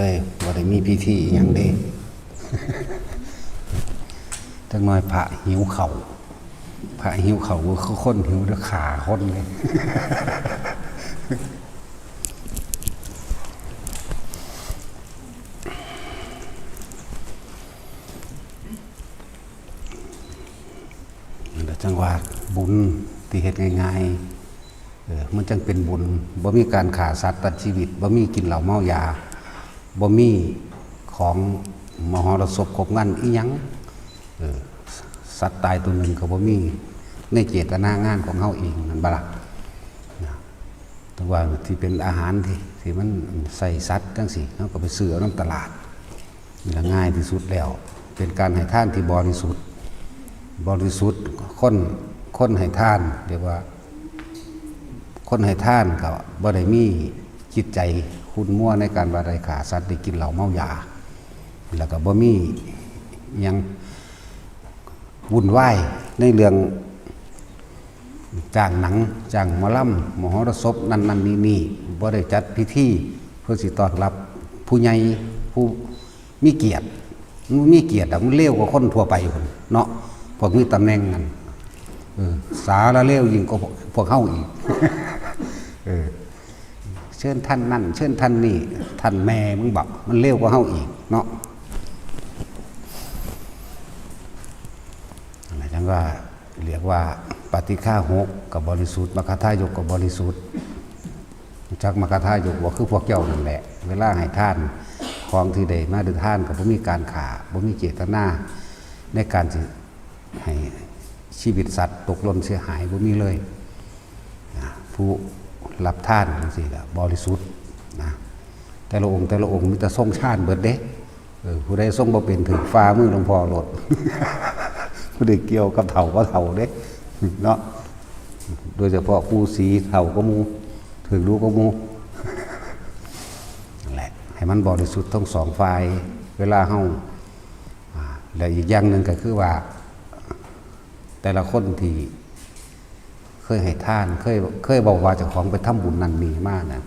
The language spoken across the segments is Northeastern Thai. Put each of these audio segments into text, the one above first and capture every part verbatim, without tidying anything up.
เลยบ่ได้มีพิธีอหย่างเด้ จักหน่อยพระหิวข้าว พระหิวข้าวก็คือคนหิวเด้อ ฆ่าคนเลย นั่นแหละจั่งว่าบุญที่เฮ็ดง่ายๆ เออ มันจั่งเป็นบุญ บ่มีการฆ่าสัตว์ตัดชีวิต บ่มีกินเหล้าเมายา บ่มีของมหรสพครบงานอิหยัง เออ สัตว์ตายตัวหนึ่งก็บ่มี ในเจตนางานของเฮาเองนั่นบ่ล่ะ นะ แต่ว่าที่เป็นอาหารที่ ที่มันใส่สัตว์จั่งซี้ เฮาก็ไปซื้อเอานำตลาด นี่ละง่ายที่สุดแล้ว เป็นการให้ทานที่บริสุทธิ์ บริสุทธิ์ คน คนให้ทาน เรียกว่า คนให้ทานก็บ่ได้มีจิตใจขุ่นมัวในการว่าได้ฆ่าสัตว์ ได้กินเหล้าเมายา แล้วก็บ่มีหยังวุ่นวายในเรื่องจ้างหนัง จ้างหมอลำ มหรสพ นั่นนั่นนี่นี่ บ่ได้จัดพิธีเพื่อสิต้อนรับผู้ใหญ่ ผู้มีเกียรติ มันมีเกียรติอะ มันเลวกว่าคนทั่วไปพุ้นเนาะ พวกมีตำแหน่งนั่น เออ สาละเลวยิ่งกว่าพวก พวกเฮาอีก เออ เชิญท่านนั่น เชิญท่านนี่ ท่านแม่มึงบอก มันเลวกว่าเฮาอีกเนาะ อะไรจั่งว่า เรียกว่าปาฏิฆาหกก็บริสุทธิ์ มัคคทายกก็บริสุทธิ์ จักมัคคทายกบ่ คือพวกเจ้านั่นแหละ เวลาให้ทาน ของที่ได้มาด้วยทานก็บ่มีการฆ่า บ่มีเจตนาในการสิให้ชีวิตสัตว์ตกหล่นเสียหาย บ่มีเลย นะ ผู้รับทานจั่งซี้ก็บริสุทธิ์นะ แต่ละองค์แต่ละองค์มีแต่ทรงฌานเบิดเด้ เออ ผู้ใดทรงบ่เป็นถืกฝ่ามือหลวงพ่อโลด ผู้ใดเกี่ยวกับเฒ่าก็เฒ่าเด้ เนาะ โดยเฉพาะปู่ศรีเฒ่าก็หมู่ ถืกรู้ก็หมู่ นั่นแหละ ให้มันบริสุทธิ์ทั้งสองฝ่าย เวลาเฮา อ่า และอีกอย่างหนึ่งก็คือว่า แต่ละคนที่เคยให้ทาน เคย เคยบอกว่าเจ้าของไปทำบุญนั่นนี่มานะ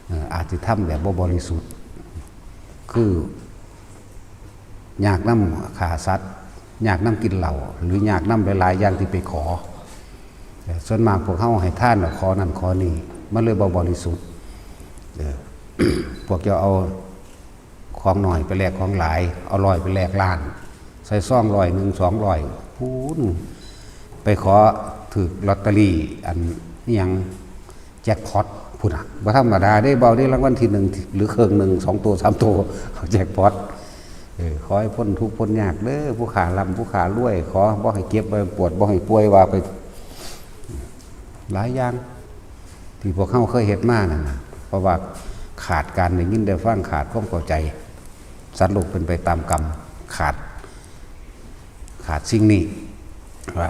เอ่อ อาจจะทำแบบบ่บริสุทธิ์ คือ อยากนำฆ่าสัตว์ อยากนำกินเหล้า หรืออยากนำหลายๆอย่างที่ไปขอ แต่ส่วนมากพวกเฮาให้ทานแล้วขอนั่นขอนี่ มันเลยบ่บริสุทธิ์ เออ พวกเจ้าเอาของน้อยไปแลกของหลาย เอาร้อยไปแลกล้าน ใส่ซองร้อยหนึ่ง สองร้อย พู้น ไปขอถืกลอตเตอรี่ อันอิหยัง แจ็คพอตพุ้นน่ะ บ่ธรรมดาเด้ เบาได้รางวัลที่หนึ่ง หรือเครื่องหนึ่ง สองตัว สามตัว เอาแจ็คพอต เออ ขอให้พ้นทุกข์พ้นยากเด้อ ผู้ข้าร่ำผู้ข้ารวย ขอบ่ให้เจ็บบ่ให้ปวด บ่ให้ป่วย ว่าไป หลายอย่าง ที่พวกเฮาเคยเฮ็ดมานั่นน่ะ เพราะว่าขาดการได้ยินได้ฟัง ขาดความเข้าใจ สัตว์โลกเป็นไปตามกรรม ขาด ขาดสิ่งนี้ ว่า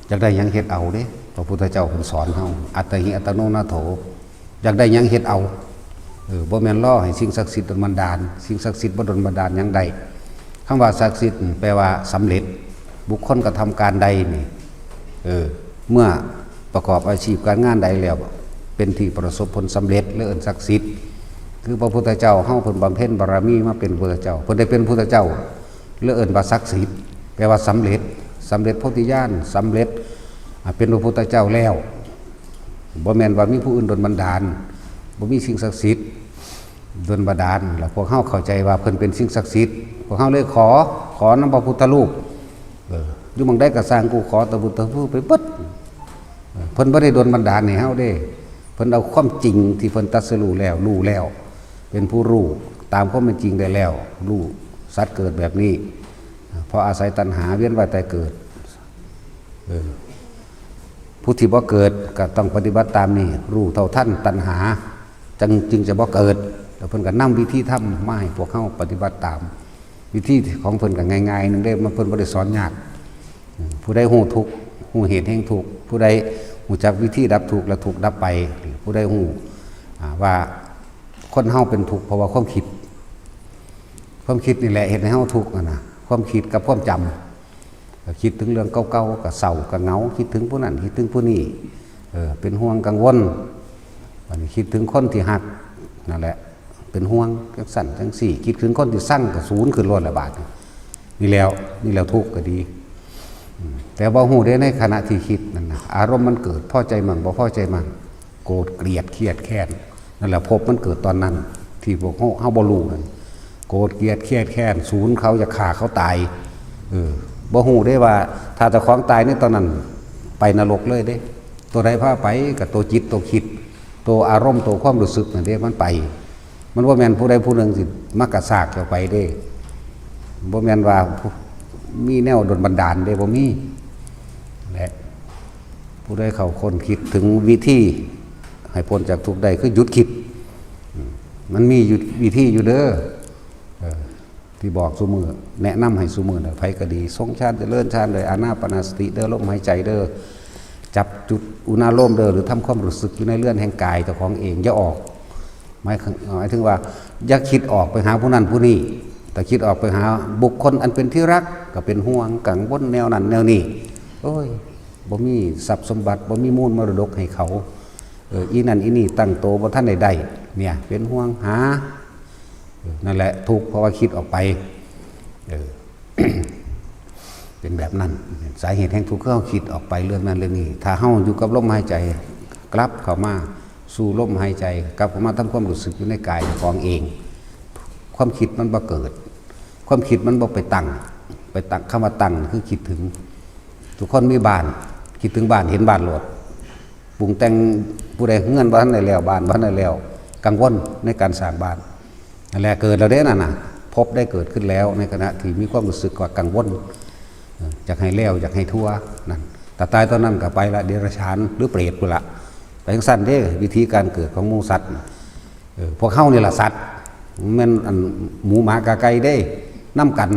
อยากได้หยังเฮ็ดเอาเด้ พระพุทธเจ้าเพิ่นสอนเฮา อัตตาหิอัตโนนาโถ อยากได้หยังเฮ็ดเอา เออ บ่แม่นรอให้สิ่งศักดิ์สิทธิ์ดลบันดาล สิ่งศักดิ์สิทธิ์บ่ดลบันดาลหยังได้ คำว่าศักดิ์สิทธิ์แปลว่าสำเร็จ บุคคลกระทำการใดนี่ เออ เมื่อประกอบอาชีพการงานใดแล้ว เป็นที่ประสบผลสำเร็จ เลยเอิ้นศักดิ์สิทธิ์ คือพระพุทธเจ้าเฮาเพิ่นบำเพ็ญบารมีมาเป็นพุทธเจ้า เพิ่นได้เป็นพุทธเจ้า เลยเอิ้นว่าศักดิ์สิทธิ์ แปลว่าสำเร็จ สำเร็จโพธิญาณ สำเร็จ อ่า เป็นพระพุทธเจ้าแล้ว บ่แม่นว่ามีผู้อื่นดลบันดาล บ่มีสิ่งศักดิ์สิทธิ์ดลบันดาล แล้วพวกเฮาเข้าใจว่าเพิ่นเป็นสิ่งศักดิ์สิทธิ์ พวกเฮาเลยขอ ขอนำพระพุทธรูป เออ อยู่หม่องใดก็สร้าง กูขอตะพุทธรูปไปเบิด เออ เพิ่นบ่ได้ดลบันดาลให้เฮาเด้ เพิ่นเอาความจริงที่เพิ่นตรัสรู้แล้ว รู้แล้ว เป็นผู้รู้ตามความเป็นจริงได้แล้ว รู้สัตว์เกิดแบบนี้ เพราะอาศัยตัณหาเวียนว่ายตายเกิด เออ ผู้ที่บ่เกิดก็ต้องปฏิบัติตามนี่ รู้เท่าทันตัณหา จึง จึงจะบ่เกิด แล้วเพิ่นก็นำวิธีธรรมมาให้พวกเฮาปฏิบัติตาม วิธีของเพิ่นก็ง่ายๆหนึ่งเด้ มัน เพิ่นบ่ได้สอนยาก อืม ผู้ใดฮู้ทุกข์ ฮู้เหตุแห่งทุกข์ ผู้ใดฮู้จักวิธีดับทุกข์และทุกข์ดับไป ผู้ใดฮู้ อ่า ว่าคนเฮาเป็นทุกข์เพราะว่าความคิด ความคิดนี่แหละเฮ็ดให้เฮาทุกข์อะนะ ความคิดกับความจำ ก็คิดถึงเรื่องเก่าๆ ก็เศร้าก็เหงา คิดถึงผู้นั้น คิดถึงผู้นี้ เออ เป็นห่วงกังวล บัดนี้คิดถึงคนที่ฮัก นั่นแหละ เป็นห่วงจังซั่นจังซี่ คิดถึงคนที่ซังก็ศูนย์ขึ้นโลดละบาดนี่ นี่แล้ว นี่แล้วทุกข์ก็ดี อืม แต่บ่ฮู้เด้ ในขณะที่คิดนั่นนะ อารมณ์มันเกิด พอใจมั่งบ่พอใจมั่ง โกรธเกลียดเครียดแค้น นั่นแหละภพมันเกิดตอนนั้น ที่พวกเฮา เฮาบ่รู้นั่น โกรธเกลียดเครียดแค้น ศูนย์เขา อยากฆ่าเขาตาย เออ บ่ฮู้เด้ว่า ถ้าเจ้าของตายในตอนนั้น ไปนรกเลยเด้ ตัวใดพาไป ก็ตัวจิต ตัวคิด ตัวอารมณ์ ตัวความรู้สึกนั่นเด้ มันไป มันบ่แม่นผู้ใดผู้หนึ่งสิมากระชากเจ้าไปเด้ บ่แม่นว่ามีแนวดลบันดาลเด้ บ่มี และผู้ใดเข้าค้นคิดถึงวิธีให้พ้นจากทุกข์ได้ คือหยุดคิด อืม มันมีอยู่วิธีอยู่เด้อ เออ ที่บอกซุมื้อ แนะนำให้ซุมื้อน่ะ ไผก็ดี ทรงฌาน เจริญฌาน โดยอานาปานสติเด้อ ลมหายใจเด้อ จับจุดอุณาโลมเด้อ หรือทำความรู้สึกอยู่ในเรือนแห่งกายเจ้าของเอง อย่าออก หมายถึง หมายถึงว่า อย่าคิดออกไปหาผู้นั้นผู้นี้ แต่คิดออกไปหาบุคคลอันเป็นที่รัก ก็เป็นห่วงกังวลแนวนั้นแนวนี้ โอ้ย บ่มีทรัพย์สมบัติ บ่มีมูลมรดกให้เขา เออ อีนั่นอีนี่ตั้งโตบ่ทันได้ได้ เนี่ย เป็นห่วงหา เออ นั่นแหละทุกข์ เพราะว่าคิดออกไป เออ เป็นแบบนั้น สาเหตุแห่งทุกข์คือเฮาคิดออกไปเรื่องนั้นเรื่องนี้ ถ้าเฮาอยู่กับลมหายใจ กลับเข้ามาสู่ลมหายใจ กลับเข้ามาทำความรู้สึกอยู่ในกายของเอง ความคิดมันบ่เกิด ความคิดมันบ่ไปตั้ง ไปตั้ง คำว่าตั้งคือคิดถึง ทุกคนมีบ้าน คิดถึงบ้าน เห็นบ้านโลด ปรุงแต่ง ผู้ใดเฮือนบ่ทันได้แล้ว บ้านบ่ทันได้แล้ว กังวลในการสร้างบ้าน นั่นแหละเกิดแล้วเด้นั่นน่ะ ภพได้เกิดขึ้นแล้ว ในขณะที่มีความรู้สึกว่ากังวล เออ อยากให้แล้ว อยากให้ทั่ว นั่น ถ้าตายตอนนั้นก็ไปละ เดรัจฉาน หรือเปรตพุ้นละ ไปจังซั่นเด้ วิธีการเกิดของหมู่สัตว์น่ะ เออ พวกเฮานี่ล่ะสัตว์ แม่นอันหมูหมากาไก่เด้ นำกัน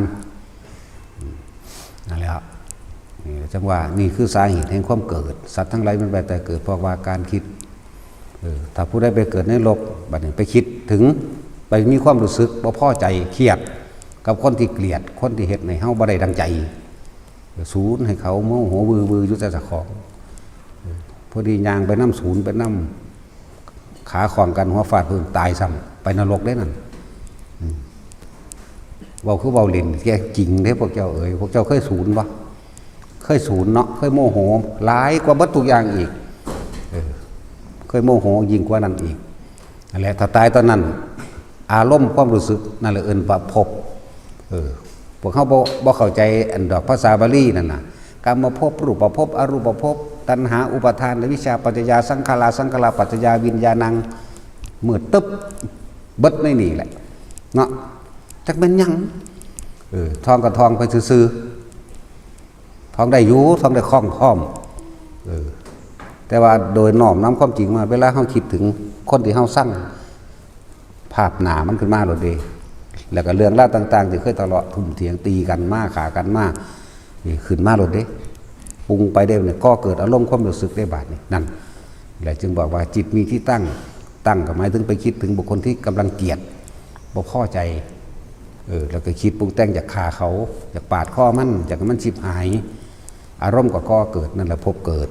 นั่นแหละ นี่จังว่า นี่คือสาเหตุแห่งความเกิด สัตว์ทั้งหลายมันไปแต่เกิด เพราะว่าการคิด เออ ถ้าผู้ใดไปเกิดในโลก บัดนี้ไปคิดถึง ไปมีความรู้สึกบ่พอใจ เครียด กับคนที่เกลียด คนที่เฮ็ดให้เฮาบ่ได้ดังใจ ศูนย์ให้เขาโมโหวือวืออยู่แต่เจ้าของ เออ พอดีย่างไปนำศูนย์ ไปนำ ขาข้องกัน หัวฟาดพื้น ตายซ้ำ ไปนรกเด้นั่น อืม เว้าคือเว้าเล่น แท้จริงเด้พวกเจ้าเอ๋ย พวกเจ้าเคยศูนย์บ่ เคยศูนย์เนาะ เคยโมโห หลายกว่าเบิดทุกอย่างอีก เออ เคยโมโหยิ่งกว่านั้นอีก นั่นแหละ ถ้าตายตอนนั้น อารมณ์ความรู้สึก นั่นแหละเอิ้นว่าภพ เออ พวกเฮาบ่ บ่เข้าใจอันดอกภาษาบาลีนั่นน่ะ กามภพ รูปภพ อรูปภพ ตัณหา อุปาทาน อวิชชาปัจจยาสังขารา สังขารปัจจยาวิญญาณัง มืดตึ๊บ เบิดในนี่แหละ เนาะ จักแม่นหยัง เออ ท่องก็ท่องไปซื่อๆ ท่องได้อยู่ ท่องได้คล่องพร้อม เออ แต่ว่าโดยน้อมนำความจริงมา เวลาเฮาคิดถึงคนที่เฮาซัง ภาพหน้ามันขึ้นมาโลดเด้ แล้วก็เรื่องราวต่างๆ ที่เคยทะเลาะทุ่มเถียงตีกันมา ฆ่ากันมา นี่ขึ้นมาโลดเด้ ปรุงไปได้เนี่ย ก่อเกิดอารมณ์ความรู้สึกได้บาดนี้ นั่นแหละจึงบอกว่าจิตมีที่ตั้ง ตั้งก็หมายถึงไปคิดถึงบุคคลที่กำลังเกลียด บ่พอใจ เออ แล้วก็คิดปรุงแต่งอยากฆ่าเขา อยากปาดคอมัน อยากให้มันฉิบหาย อารมณ์ก็ก่อเกิด นั่นแหละภพเกิด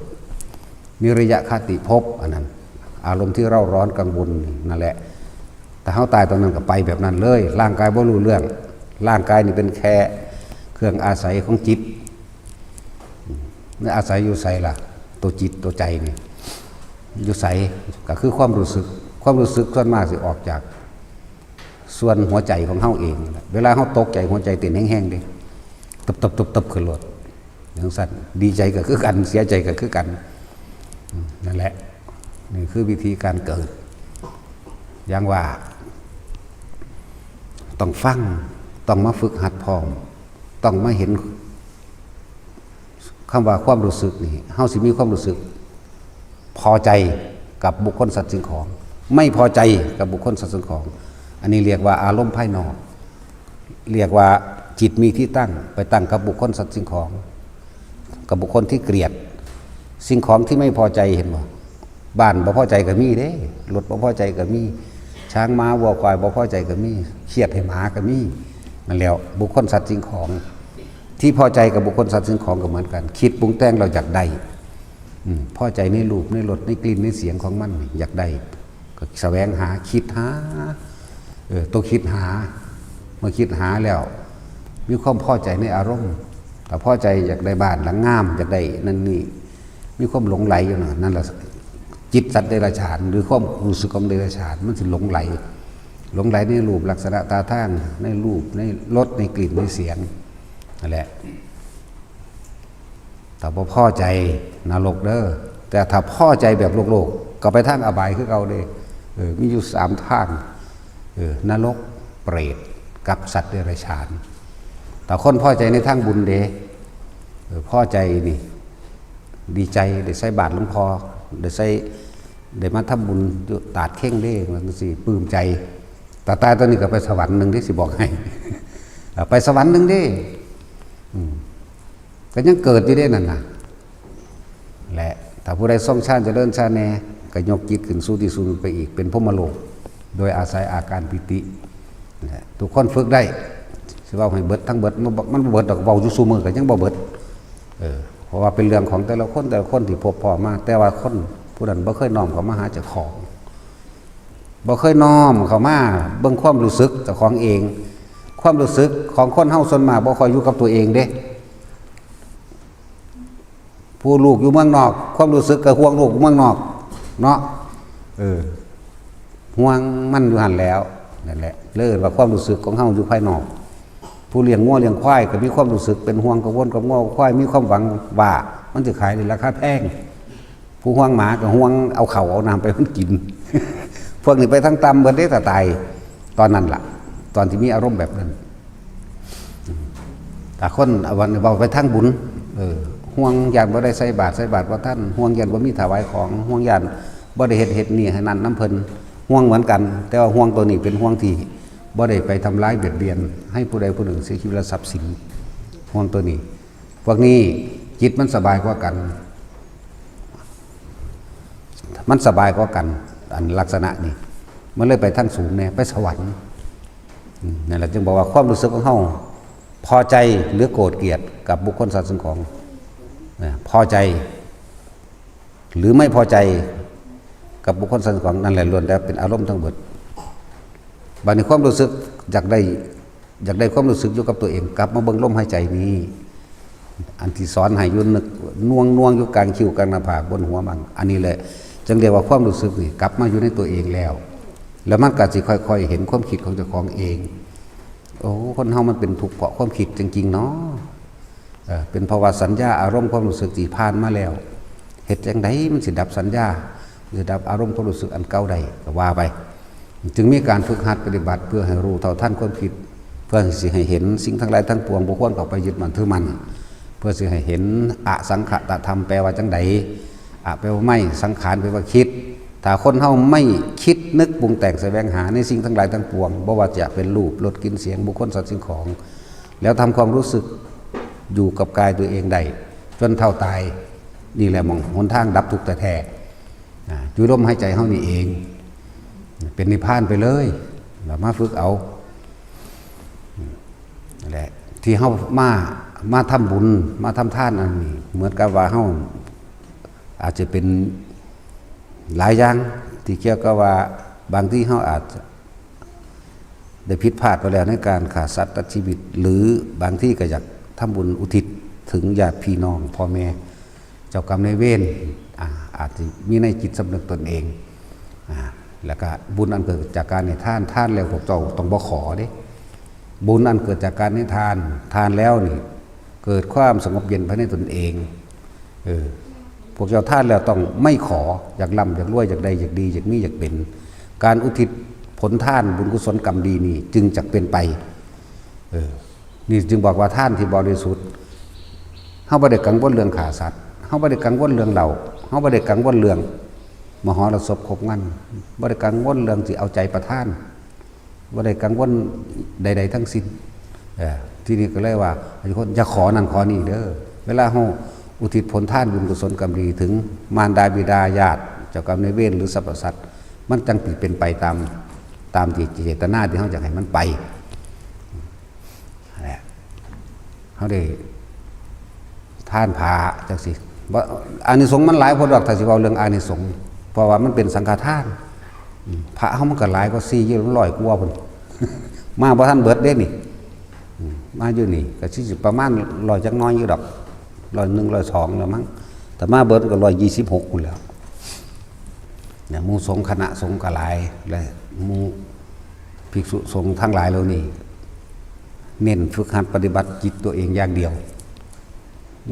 นิรยคติภพ อันนั้น อารมณ์ที่เร่าร้อนกังวล นั่นแหละ ถ้าเฮาตายตอนนั้นก็ไปแบบนั้นเลย ร่างกายบ่รู้เรื่อง ร่างกายนี่เป็นแค่เครื่องอาศัยของจิต มันอาศัยอยู่ไสล่ะ ตัวจิตตัวใจนี่ อยู่ไส ก็คือความรู้สึก ความรู้สึกส่วนมากสิออกจาก ส่วนหัวใจของเฮาเองนั่นแหละ เวลาเฮาตกใจ หัวใจเต้นแฮงๆ เด้ ตึบๆๆๆ ขึ้นโลด จังซั่น ดีใจก็คือกัน เสียใจก็คือกัน อืม นั่นแหละ นี่คือวิธีการเกิด อย่างว่า ต้องฟัง ต้องมาฝึกหัดพร้อม ต้องมาเห็น คำว่าความรู้สึกนี่ เฮาสิมีความรู้สึก พอใจกับบุคคลสัตว์สิ่งของ ไม่พอใจกับบุคคลสัตว์สิ่งของ อันนี้เรียกว่าอารมณ์ภายนอก เรียกว่าจิตมีที่ตั้ง ไปตั้งกับบุคคลสัตว์สิ่งของ กับบุคคลที่เกลียด สิ่งของที่ไม่พอใจ เห็นบ่ บ้านบ่พอใจก็มีเด้ รถบ่พอใจก็มี ช้างม้าวัวควายบ่พอใจก็มี เคียดให้หมาก็มี นั่นแหล้ว บุคคลสัตว์สิ่งของ ที่พอใจกับบุคคลสัตว์สิ่งของก็เหมือนกัน คิดปรุงแต่งเราอยากได้ อืม พอใจในรูป ในรส ในกลิ่น ในเสียงของมันนี่ อยากได้ ก็แสวงหา คิดหา เออ ตัวคิดหา เมื่อคิดหาแล้ว มีความพอใจในอารมณ์ ถ้าพอใจอยากได้บ้านหลังงาม อยากได้นั่นนี่ มีความหลงใหลอยู่นะ นั่นแหละ จิตสัตว์เดรัจฉาน หรือความรู้สึกของเดรัจฉาน มันสิหลงใหล หลงใหลในรูปลักษณะท่าทาง ในรูป ในรส ในกลิ่น ในเสียง นั่นแหละ ถ้าบ่พอใจนรกเด้อ แต่ถ้าพอใจแบบโลกๆ ก็ไปทางอบายคือเก่าเด้ เออ มีอยู่สามทาง เออ นรก เปรต กับสัตว์เดรัจฉาน แต่คนพอใจในทางบุญเด้ เออ พอใจนี่ ดีใจได้ใส่บาตรหลวงพ่อ ได้ใส่ ได้มาทำบุญอยู่ตาดเข่งเด้ มันสิปลื้มใจ แต่ตายตอนนี้ก็ไปสวรรค์หนึ่งที่สิบอกให้ ไปสวรรค์หนึ่งเด้ อืม ก็ยังเกิดอยู่เด้นั่นน่ะ และถ้าผู้ใดทรงฌานเจริญฌานแน่ ก็ยกจิตขึ้นสู่ที่สูงไปอีก เป็นพรหมโลก โดยอาศัยอาการปีติ นะ ทุกคนฝึกได้ สิเว้าให้เบิดทั้งเบิด มันบ่ มันบ่เบิดดอก เว้าอยู่ซุมื้อก็ยังบ่เบิด เออ เพราะว่าเป็นเรื่องของแต่ละคน แต่ละคนที่พบพ้อมา แต่ว่าคนผู้นั้นบ่เคยน้อมเข้ามาหาเจ้าของ บ่เคยน้อมเข้ามาเบิ่งความรู้สึกเจ้าของเอง ความรู้สึกของคนเฮาส่วนมากบ่ค่อยอยู่กับตัวเองเด้ ผู้ลูกอยู่เมืองนอก ความรู้สึกก็ห่วงลูกอยู่เมืองนอก เนาะ เออ ห่วงมันอยู่หั่นแหล้ว นั่นแหละ เลยเอิ้นว่าความรู้สึกของเฮาอยู่ภายนอก ผู้เลี้ยงงัวเลี้ยงควายก็มีความรู้สึกเป็นห่วงกังวลกับงัวกับควาย มีความหวังว่ามันสิขายได้ราคาแพง ผู้ห่วงหมาก็ห่วงเอาข้าวเอาน้ำไปมันกิน พวกนี้ไปทางต่ำเบิดเด้ ถ้าตายตอนนั้นล่ะ ตอนที่มีอารมณ์แบบนั้น แต่คนเอาวันเว้าไปทางบุญ เออ ห่วงย่านบ่ได้ใส่บาตร ใส่บาตรบ่ทัน ห่วงย่านบ่มีถวายของ ห่วงย่านบ่ได้เฮ็ด เฮ็ดนี่ให้นั่นนำเพิ่น ห่วงเหมือนกัน แต่ว่าห่วงตัวนี้เป็นห่วงที่บ่ได้ไปทำร้ายเบียดเบียน ให้ผู้ใดผู้หนึ่งเสียชีวิตและทรัพย์สิน ห่วงตัวนี้ พวกนี้จิตมันสบายกว่ากัน มันสบายกว่ากัน อันลักษณะนี้ มันเลยไปทางสูงแน่ ไปสวรรค์ อืม นั่นแหละจึงบอกว่าความรู้สึกของเฮา พอใจหรือโกรธเกลียดกับบุคคลสัตว์สิ่งของ นะ พอใจ หรือไม่พอใจกับบุคคลสัตว์สิ่งของ นั่นแหละล้วนแต่เป็นอารมณ์ทั้งหมด บัดนี้ความรู้สึกอยากได้ อยากได้ความรู้สึกอยู่กับตัวเอง กลับมาเบิ่งลมหายใจนี้ อันที่สอนให้อยู่นึกน่วงๆ อยู่กลางคิ้วกลางหน้าผากบนหัวมัน อันนี้แหละจึงเรียกว่าความรู้สึกนี่กลับมาอยู่ในตัวเองแล้ว แล้วมันก็สิค่อยๆ เห็นความคิดของเจ้าของเอง โอ้ คนเฮามันเป็นทุกข์เพราะความคิดจริงๆ เนาะ เอ่อ เป็นเพราะว่าสัญญาอารมณ์ความรู้สึกที่ผ่านมาแล้ว เฮ็ดจั่งใดมันสิดับสัญญา สิดับอารมณ์ความรู้สึกอันเก่าได้ ก็ว่าไป จึงมีการฝึกหัดปฏิบัติเพื่อให้รู้เท่าทันความคิด เพื่อสิให้เห็นสิ่งทั้งหลายทั้งปวงบ่ควรเข้าไปยึดมั่นถือมั่น เพื่อสิให้เห็นอสังขตธรรมแปลว่าจั่งใด อะแปลว่าไม่ สังขารแปลว่าคิด ถ้าคนเฮาไม่คิดนึกปรุงแต่งแสวงหาในสิ่งทั้งหลายทั้งปวง บ่ว่าจะเป็นรูป รส กลิ่น เสียง บุคคล สัตว์ สิ่งของ แล้วทำความรู้สึกอยู่กับกายตัวเองได้ จนเท่าตาย นี่แหละหม่องหนทางดับทุกข์แท้ๆ อ่า อยู่ลมหายใจเฮานี่เอง เป็นนิพพานไปเลย เรามาฝึกเอา นั่นแหละ ที่เฮามา มาทำบุญ มาทำทานอันนี้ เหมือนกับว่าเฮาอาจจะเป็นหลายอย่างที่เกี่ยวกับว่าบางทีเฮาอาจจะได้ผิดพลาดไปแล้วในการฆ่าสัตว์ตัดชีวิต หรือบางทีก็อยากทำบุญอุทิศถึงญาติพี่น้องพ่อแม่ เจ้ากรรมนายเวร อ่า อาจจะมีในจิตสำนึกตนเอง อ่า แล้วก็บุญอันเกิดจากการให้ทาน ทานแล้วพวกเจ้าต้องบ่ขอเด้ บุญอันเกิดจากการให้ทาน ทานแล้วนี่ เกิดความสงบเย็นภายในตนเอง เออ พวกเจ้าทานแล้วต้องไม่ขอ อยากร่ำอยากรวย อยากได้อยากดี อยากมีอยากเป็น การอุทิศผลทานบุญกุศลกรรมดีนี่จึงจะเป็นไป เออ นี่จึงบอกว่าทานที่บริสุทธิ์ เฮาบ่ได้กังวลเรื่องฆ่าสัตว์ เฮาบ่ได้กังวลเรื่องเหล้า เฮาบ่ได้กังวลเรื่องมหรสพครบงาน บ่ได้กังวลเรื่องสิเอาใจประทาน บ่ได้กังวลใดๆทั้งสิ้น เอ่อ ทีนี้ก็เลยว่า อย่าขอนั่นขอนี่เด้อ เวลาเฮาอุทิศผลทานบุญกุศลกรรมดีถึงมารดาบิดาญาติ เจ้ากรรมนายเวร หรือสรรพสัตว์ มันจั่งสิเป็นไปตาม ตามที่เจตนาที่เฮาอยากให้มันไป นั่นแหละ เฮาได้ทานพระจั่งซี้ บ่ อานิสงส์มันหลายโพดดอก ถ้าสิเว้าเรื่องอานิสงส์ เพราะว่ามันเป็นสังฆทาน อืม พระเฮามันก็หลายกว่าสี่ร้อยกว่าพุ้น มาบ่ทันเบิดเด้นี่ อืม มาอยู่นี่ ก็สิประมาณร้อยจักหน่อยอยู่ดอก ร้อยหนึ่ง ร้อยสองแล้วมั้ง แต่มาเบิดก็ร้อยยี่สิบหกพู้นแหล้ว เนี่ย หมู่สงฆ์คณะสงฆ์ก็หลาย และหมู่ภิกษุสงฆ์ทั้งหลายเหล่านี้ เน้นฝึกหัดปฏิบัติจิตตัวเองอย่างเดียว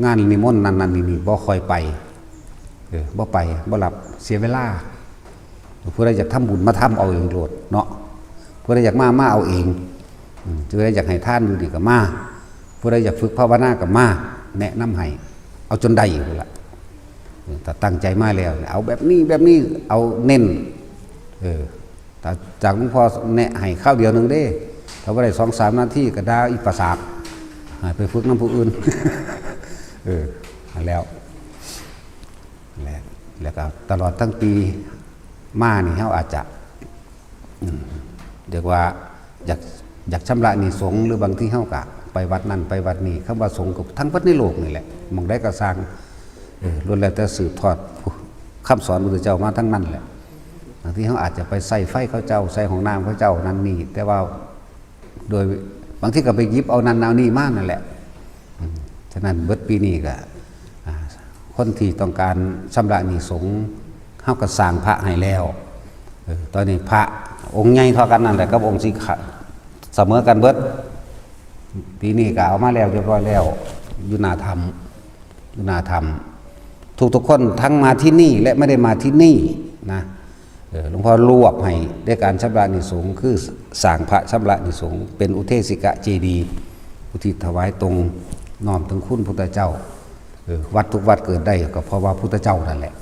งานนิมนต์นั่นนั่นนี่นี่บ่ค่อยไป เออ บ่ไป บ่รับ เสียเวลา ผู้ใดอยากทำบุญมาทำเอาเองโลดเนาะ ผู้ใดอยากมา มาเอาเอง อืม ผู้ใดอยากให้ทานอยู่นี่ก็มา ผู้ใดอยากฝึกภาวนาก็มา แนะนำให้ เอาจนได้อยู่ละ เออ ถ้าตั้งใจมาแล้วเนี่ย เอาแบบนี้ แบบนี้ เอาเน้น เออ ถ้าจากหลวงพ่อแนะให้คราวเดียวหนึ่งเด้ ถ้าบ่ได้สองสามนาทีก็ด่าอีปราสาท ให้ไปฝึกนำผู้อื่น เออ นั่นแล้ว และ แล้วก็ตลอดทั้งปีมานี่ เฮาอาจจะ อืม เรียกว่าอยาก อยากชำระหนี้สงฆ์ หรือบางทีเฮาก็ไปวัดนั่นไปวัดนี้ คำว่าสงฆ์ก็ทั้งวัดในโลกนี่แหละ หม่องใดก็ซ่าง เออ ล้วนแล้วแต่สืบทอดคำสอนพระพุทธเจ้ามาทั้งนั้นแหละ บางทีเฮาอาจจะไปใส่ไฟเขาเจ้า ใส่ห้องน้ำเขาเจ้านั่นนี่ แต่ว่าโดยบางทีก็ไปหยิบเอานั่นเอานี่มานั่นแหละ อืม ฉะนั้นเบิดปีนี้ก็ อ่า คนที่ต้องการชำระหนี้สงฆ์ เฮาก็สร้างพระให้แล้ว เออ ตอนนี้พระองค์ใหญ่เท่ากันนั่นแหละกับองค์สีขาว เสมอกันเบิด ปีนี้ก็เอามาแล้วเรียบร้อยแล้ว อยู่หน้าถ้ำ อยู่หน้าถ้ำ ทุกๆคนทั้งมาที่นี่และไม่ได้มาที่นี่นะ เออ หลวงพ่อรวบให้ในการชำระหนี้สงฆ์ คือสร้างพระชำระหนี้สงฆ์ เป็นอุเทสิกะเจดีย์ อุทิศถวายตรงน้อมถึงคุณพุทธเจ้า เออ วัดทุกวัดเกิดได้ก็เพราะว่าพุทธเจ้านั่นแหละ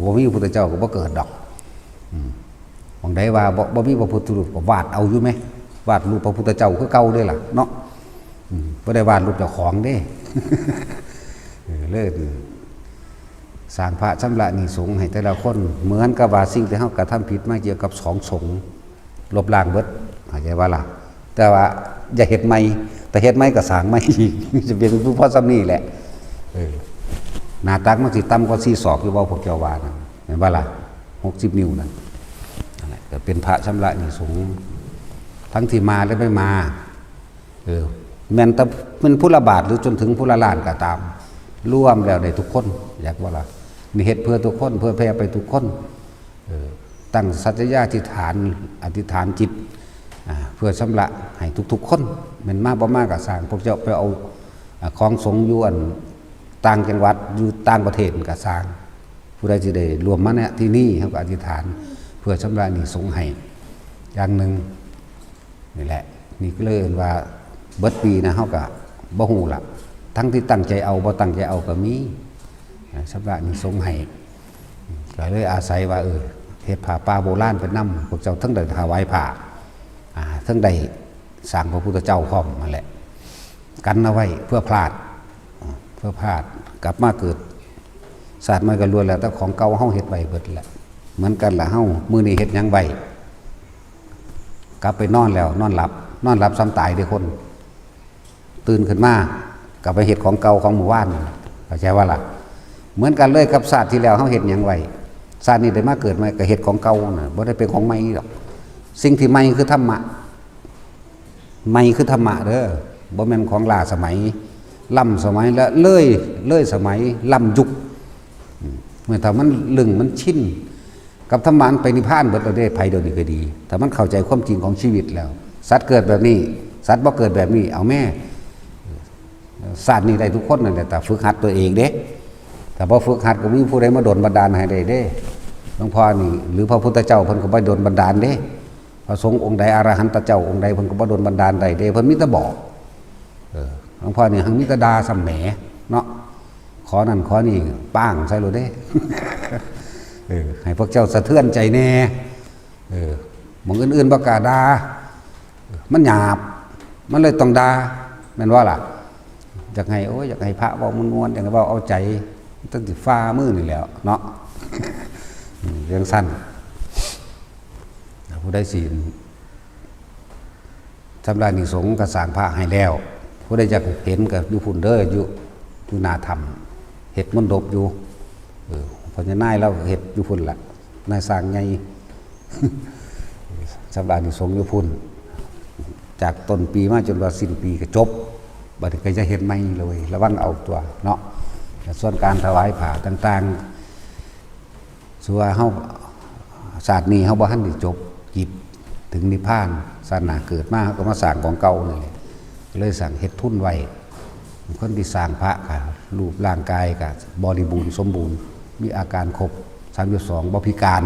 บ่มีพุทธเจ้าก็บ่เกิดดอก อืม หม่องใดว่าบ่ บ่มีพระพุทธรูปก็วาดเอาอยู่ไหม วาดรูปพระพุทธเจ้าคือเก่าเด้ล่ะเนาะ อืม บ่ได้วาดรูปเจ้าของเด้ เออ เลย สร้างพระชำระหนี้สงฆ์ให้แต่ละคน เหมือนกับว่าสิ่งที่เฮากระทำผิดมาเกี่ยวกับสองสงฆ์ ลบล้างเบิด เข้าใจบ่ล่ะ แต่ว่าอย่าเฮ็ดใหม่ แต่เฮ็ดใหม่ก็สร้างใหม่อีก จะเป็นผู้พอส่ำนี้แหละ เออ หน้าตักมันสิต่ำกว่าสี่ศอกอยู่บ่ พวกเจ้าว่านั่น แม่นบ่ล่ะ หกสิบ นิ้วนั่น นั่นแหละ ก็เป็นพระชำระหนี้สงฆ์ ทั้งที่มาและไม่มา เออ แม่นแต่ แม่นผู้ละบาทหรือจนถึงผู้ละล้านก็ตาม รวมแล้วได้ทุกคน อยากบ่ล่ะ นี่เฮ็ดเพื่อทุกคน เพื่อแผ่ไปทุกคน เออ ตั้งสัจจะอธิษฐาน อธิษฐานจิต อ่า เพื่อชำระให้ทุกๆคน แม่นมาบ่มาก็ซ่าง พวกเจ้าไปเอา อ่า ของสงฆ์อยู่อันต่างจังหวัด อยู่ต่างประเทศก็ซ่าง ผู้ใดสิได้ร่วมมาเนี่ยที่นี่ เฮาก็อธิษฐานเพื่อชำระหนี้สงฆ์ให้อย่างหนึ่ง นี่แหละ นี่ก็เลยเอิ้นว่าเบิดปีนะ เฮาก็บ่ฮู้ล่ะ ทั้งที่ตั้งใจเอา บ่ตั้งใจเอาก็มี อ่า ชำระหนี้สงฆ์ให้ ก็เลยอาศัยว่า เออ เฮ็ดผ้าป่าโบราณไปนำ พวกเจ้าทั้งได้ถวายผ้า อ่า ทั้งได้สร้างพระพุทธเจ้าพร้อมนั่นแหละ กันเอาไว้เพื่อพลาด เพื่อพลาด กลับมาเกิดชาติใหม่ก็ล้วนแล้วแต่ของเก่าเฮาเฮ็ดไว้เบิดแหละ เหมือนกันล่ะ เฮามื้อนี้เฮ็ดหยังไว้ กลับไปนอนแล้วนอนหลับ นอนหลับซ้ำตายเด้คน ตื่นขึ้นมา กลับไปเฮ็ดของเก่าของเมื่อวานนั่นล่ะ เข้าใจบ่ล่ะ เหมือนกันเลยกับชาติที่แล้วเฮาเฮ็ดหยังไว้ ชาตินี้ได้มาเกิดใหม่ก็เฮ็ดของเก่าน่ะ บ่ได้เป็นของใหม่ดอก สิ่งที่ใหม่คือธรรมะ ใหม่คือธรรมะเด้อ บ่แม่นของล้าสมัย ล้ำสมัยและเลย เลยสมัย ล้ำยุค อืม เมื่อถ้ามันลึงมันชินกับธรรมะ มันไปนิพพานเบิดแล้วเด้ ไผเดี๋ยวนี้ก็ดี ถ้ามันเข้าใจความจริงของชีวิตแล้ว สัตว์เกิดแบบนี้ สัตว์บ่เกิดแบบนี้ เอาแม่ ชาตินี้ได้ทุกคนนั่นแหละ แต่ฝึกหัดตัวเองเด้ ถ้าบ่ฝึกหัดก็มีผู้ใดมาดลบันดาลให้ได้เด้ หลวงพ่อนี่ หรือพระพุทธเจ้าเพิ่นก็บ่ดลบันดาลเด้ พระสงฆ์องค์ใด อรหันตเจ้าองค์ใด เพิ่นก็บ่ดลบันดาลได้เด้ เพิ่นมีแต่บอก เออ หลวงพ่อนี่หังมีแต่ด่าซ้ำแหมเนาะ ขอนั่นขอนี่ป้างใส่โลดเด้ เออ ให้พวกเจ้าสะเทือนใจแน่ เออ หม่องอื่นๆบ่กล้าด่า มันหยาบ มันเลยต้องด่า แม่นบ่ล่ะ อยากให้ โอ้ย อยากให้พระเว้าม่วนๆ อยากให้เว้าเอาใจ ตั้งแต่ฝ่ามือนี่แหล้วเนาะ อืม เรื่องสั้น ผู้ใดสิชำระหนี้สงฆ์ก็สร้างพระให้แล้ว ผู้ใดอยากเห็นก็อยู่พุ้นเด้อ อยู่ อยู่หน้าถ้ำ เฮ็ดมณฑปอยู่ เออ พ่อใหญ่นายลาวเฮ็ดอยู่พุ้นล่ะ นายช่างใหญ่ ชำระหนี้สงฆ์อยู่พุ้น จากต้นปีมาจนว่าสิ้นปีก็จบ บัดนี้ก็จะเฮ็ดใหม่เลย ระวังเอาตัวเนาะ ส่วนการถวายผ้าต่างๆ ส่วนเฮาชาตินี้เฮาบ่ทันได้จบกิจถึงนิพพาน ชาติหน้าเกิดมาเฮาก็มาสร้างของเก่านี่แหละ เลยสร้างเฮ็ดทุนไว้ คนที่สร้างพระก็รูปร่างกายก็บริบูรณ์สมบูรณ์ มีอาการครบ สามสิบสอง บ่พิการ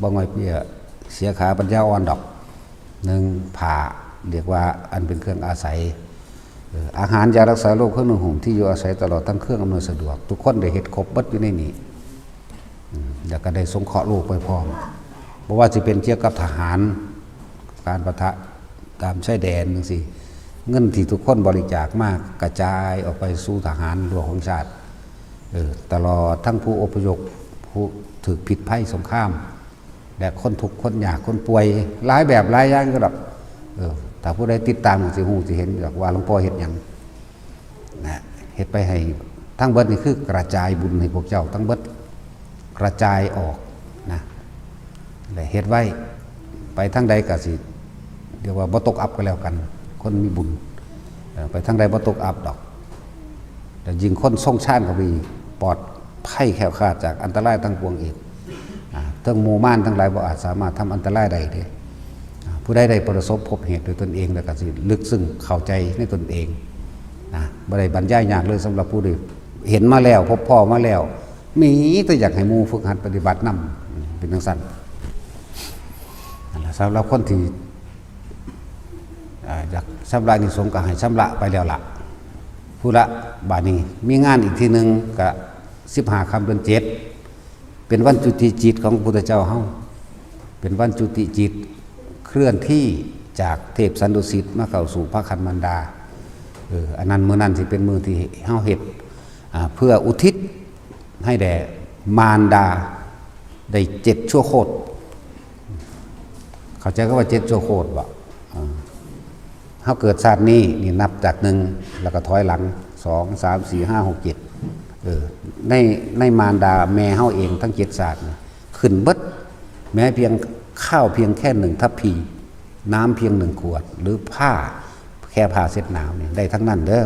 บ่ง่อยเปลี้ยเสียขาปัญญาอ่อนดอก หนึ่ง ผ้า เรียกว่าอันเป็นเครื่องอาศัย เอ่อ อาหาร ยารักษาโรค เครื่องนุ่งห่ม ที่อยู่อาศัย ตลอดทั้งเครื่องอำนวยสะดวก ทุกคนได้เฮ็ดครบเบิดอยู่ในนี้ อืม แล้วก็ได้สงเคราะห์โลกไปพร้อม บ่ว่าสิเป็นเกี่ยวกับทหาร การปะทะตามชายแดนจั่งซี้ เงินที่ทุกคนบริจาคมากระจายออกไปสู่ทหารหลวงของชาติ เออ ตลอดทั้งผู้อพยพ ผู้ถูกพิษภัยสงคราม และคนทุกข์คนยากคนป่วย หลายแบบหลายอย่างก็ดอก เออ ถ้าผู้ใดติดตามก็สิฮู้สิเห็นดอกว่าหลวงพ่อเฮ็ดหยัง นะ เฮ็ดไปให้ทั้งเบิดนี่คือกระจายบุญให้พวกเจ้าทั้งเบิด กระจายออกนะ และเฮ็ดไว้ ไปทางใดก็สิ เรียกว่าบ่ตกอับก็แล้วกัน คนมีบุญ เอ่อ ไปทางใดบ่ตกอับดอก แต่ยิ่งคนทรงฌานเข้าไปอีก ปลอดภัยแคล้วคลาดจากอันตรายทั้งปวงอีก อ่า เทิงหมู่มารทั้งหลายบ่อาจสามารถทำอันตรายได้เด้ อ่า ผู้ใดได้ประสบพบเหตุด้วยตนเอง แล้วก็สิลึกซึ้งเข้าใจในตนเอง นะ บ่ได้บรรยายยากเลยสำหรับผู้ที่เห็นมาแล้ว พบพ้อมาแล้ว มีแต่อยากให้หมู่ฝึกหัดปฏิบัตินำ เป็นจั่งซั้น นั่นล่ะ สำหรับคนที่ อ่า อยากชำระอานิสงส์ก็ให้ชำระไปแล้วล่ะ ผู้ละ บาดนี้มีงานอีกทีหนึ่งก็สิบห้าค่ำเดือนเจ็ด เป็นวันจุติจิตของพระพุทธเจ้าเฮา เป็นวันจุติจิตเคลื่อนที่จากเทพสันดุสิตมาเข้าสู่พระคันมารดา เออ อันนั้นมื้อนั้นสิเป็นมื้อที่เฮาเฮ็ด อ่า เพื่ออุทิศให้แด่มารดาได้เจ็ดชั่วโคตร เข้าใจคำว่าเจ็ดชั่วโคตรบ่ อ่า เฮาเกิดชาตินี้นี่นับจากหนึ่ง แล้วก็ถอยหลัง สอง สาม สี่ ห้า หก เจ็ด เออ ใน ในมารดาแม่เฮาเองทั้งเจ็ดชาตินี่ขึ้นเบิด แม้เพียงข้าวเพียงแค่หนึ่งทัพพี น้ำเพียงหนึ่งขวด หรือผ้า แค่ผ้าเช็ดหนาวนี่ได้ทั้งนั้นเด้อ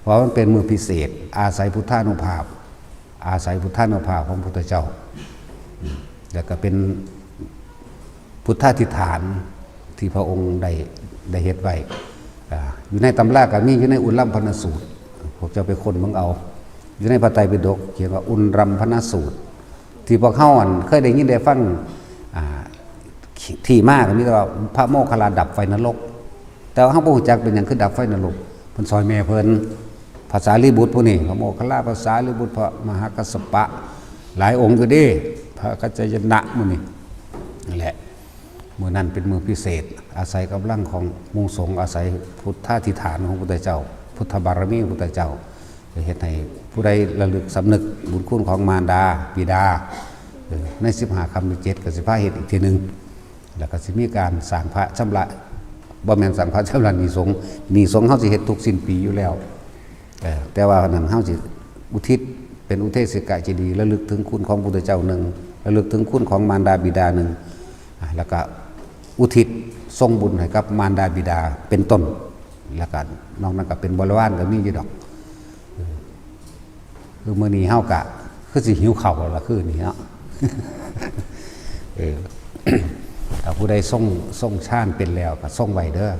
เพราะมันเป็นมื้อพิเศษ อาศัยพุทธานุภาพ อาศัยพุทธานุภาพของพุทธเจ้า แล้วก็เป็นพุทธาธิษฐานที่พระองค์ได้ ได้เฮ็ดไว้ อ่า อยู่ในตำราก็มีอยู่ในอุลลัมพนสูตร พวกเจ้าไปค้นเบิ่งเอา อยู่ในพระไตรปิฎกเขียนว่าอุลลัมพนสูตร ที่พวกเฮาอันเคยได้ยินได้ฟัง อ่า ที่มาก็มีแต่ว่าพระโมคคัลลาดับไฟนรก แต่ว่าเฮาบ่รู้จักเป็นหยังคือดับไฟนรก เพิ่นซอยแม่เพิ่น พระสารีบุตรผู้นี้ พระโมคคัลลา พระสารีบุตร พระมหากัสสปะ หลายองค์อยู่เด้ พระกัจจายนะหมู่นี้ นั่นแหละ มื้อนั้นเป็นมื้อพิเศษ อาศัยกำลังของหมู่สงฆ์ อาศัยพุทธาธิษฐานของพุทธเจ้า พุทธบารมีของพุทธเจ้า จะเฮ็ดให้ผู้ใดระลึกสำนึกบุญคุณของมารดา บิดา เออ ในสิบห้าค่ำเดือนเจ็ดก็สิพาเฮ็ดอีกทีหนึ่ง แล้วก็สิมีการสร้างพระชำระ บ่แม่นสร้างพระชำระหนี้สงฆ์ หนี้สงฆ์เฮาสิเฮ็ดทุกสิ้นปีอยู่แล้ว เออ แต่ว่านั้นเฮาสิอุทิศเป็นอุเทศกเจดีย์ ระลึกถึงคุณของพุทธเจ้าหนึ่ง ระลึกถึงคุณของมารดาบิดาหนึ่ง อ่ะ แล้วก็อุทิศส่งบุญให้กับมารดาบิดาเป็นต้น แล้วก็นอกนั้นก็เป็นบริวารก็มีอยู่ดอก เออ คือมื้อนี้เฮากะคือสิหิวข้าวแล้วล่ะคืนนี้เนาะ เออ ถ้าผู้ใดทรง ทรงฌานเป็นแล้วก็ทรงไว้เด้อ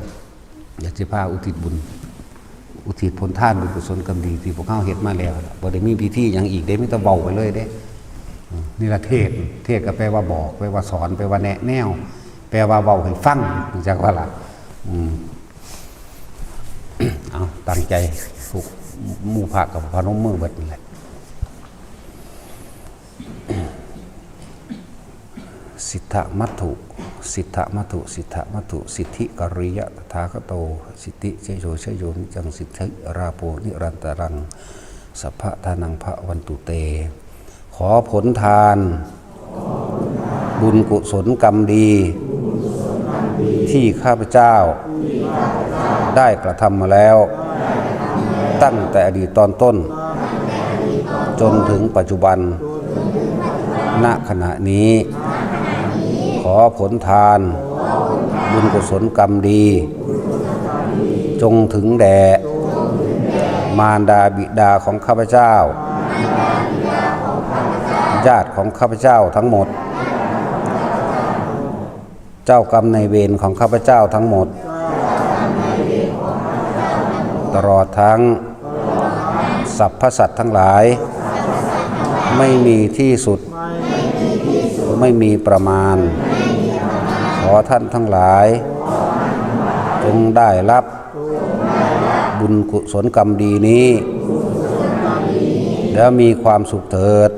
อยากสิพาอุทิศบุญ อุทิศผลทานบุญกุศลกรรมดีที่พวกเฮาเฮ็ดมาแล้ว บ่ได้มีพิธีหยังอีกเด้ มีแต่เว้าไปเลยเด้ อืม นี่ล่ะเทศน์ เทศน์ก็แปลว่าบอก แปลว่าสอน แปลว่าแนะแนว แปลว่าเว้าให้ฟัง รู้จักบ่ล่ะ อืม เอา ตั้งใจ ทุกหมู่พระก็พนมมือเบิดนั่นแหละ สิทธมัตถุ สิทธมัตถุ สิทธมัตถุ สิทธิกริยะตถาคโต สิทธิเชโยเชโย นิจจังสิทธิราโภ นิรันตรัง สัพพะทานังภะวันตุเต ขอผลทาน บุญกุศลกรรมดี ที่ข้าพเจ้า ได้กระทำมาแล้ว ตั้งแต่อดีตตอนต้น จนถึงปัจจุบัน ณ ขณะนี้ ขอผลทาน บุญกุศลกรรมดี จงถึงแด่ มารดาบิดาของข้าพเจ้า ญาติของข้าพเจ้าทั้งหมด เจ้ากรรมนายเวรของข้าพเจ้าทั้งหมด ตลอดทั้ง สรรพสัตว์ทั้งหลาย ไม่มีที่สุด ไม่มีประมาณ ขอท่านทั้งหลาย จงได้รับ บุญกุศลกรรมดีนี้ แล้วมีความสุขเถิด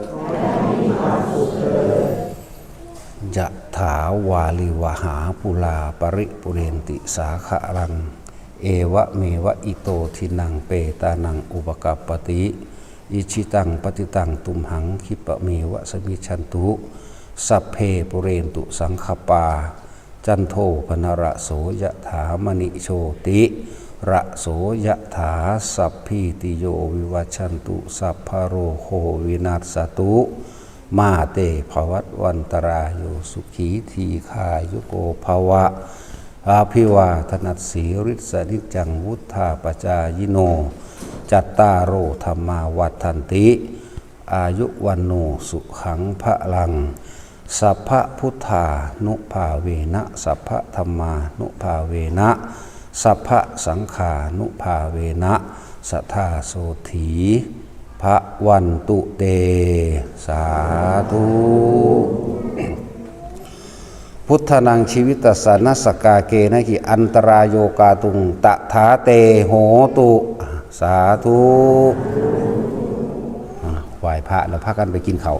ยะถาวาลิวหาปุราปริปุเรนติสาคะรัง เอวะเมวะอิโตทินังเปตานังอุปกัปปติ อิชิตังปฏิตังตุมหังคิปะเมวะสมิชชันตุ สัพเพปุเรนตุสังคปา จันโทปนระโสยะถามณิโชติระโสยะถา สัพพีติโยวิวัชชันตุ สัพพะโรโควินัสสตุ มาเตภวัตวันตรายโย สุขีทีคายุโกภวะ อาภิวาทนัสสีริสนิจจังวุธาปจายิโน จัตตาโรธรรมาวัฒนติ อายุวันโนสุขังพลัง สัพพะพุทธานุภาเวนะ สัพพะธรรมานุภาเวนะ สัพพะสังฆานุภาเวนะ สทาโสถีพระวันตุเต สาธุ พุทธนังชีวิตสานัสกาเกนะกิอันตรายโยกาตุงตถาเตโหตุ สาธุ อ่ะ ไหว้พระแล้วพากันไปกินข้าว